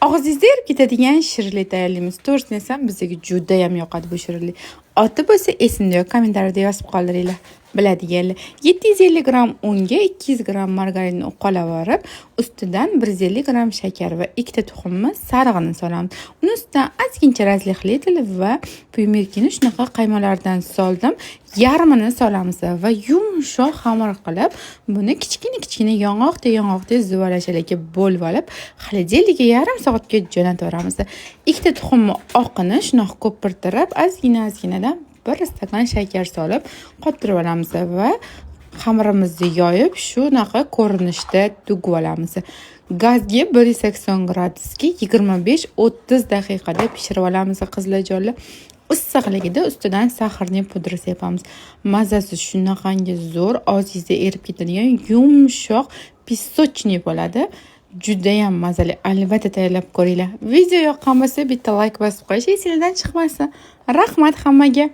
Og'zingizda erib ketadigan shirinlik tayyorlaymiz. To'g'risini aytsam, bizga judayam yoqadi bu shirinlik. Oti bo'lsa esimda yo'q, kommentariyada yozib qoldiringlar. Biladiganlar. 750 gramm unga 200 gramm margarinni uqalab olib, ustidan 150 gramm shakar va ikkita tuxumni sarig'ini solamiz. Uni ustidan ozgincha разрыхлитель va пюмерки ni shunaqa qaymoqlardan soldim. Yarmini solamiz va yumshoq xamir qilib, buni kichkina-kichkina yong'oqdek yong'oqdek zuvalachalarga bo'lib olib, холодильник ka yarim soatga jo'natib yuboramiz. Ikkita tuxumni oqini shunaqa ko'pirtirib, ozgina-ozginadan bir stakan shakar solib qottirib olamiz va xamirimizni yoyib, shunaqa ko'rinishda tugib olamiz. Gazga 180 gradusga 25-30 daqiqada pishirib olamiz, qizlarjonlar. Issiqligida ustidan сахарный pudra sepamiz. Mazasi shunaqangi zo'r, og'zingizda erib ketadigan yumshoq песочный bo'ladi. Judayam mazali. Albatta tayyorlab ko'ringlar. Video yoqqan bo'lsa, bitta layk bosib qo'yish esingizdan chiqmasin. Rahmat hammaga.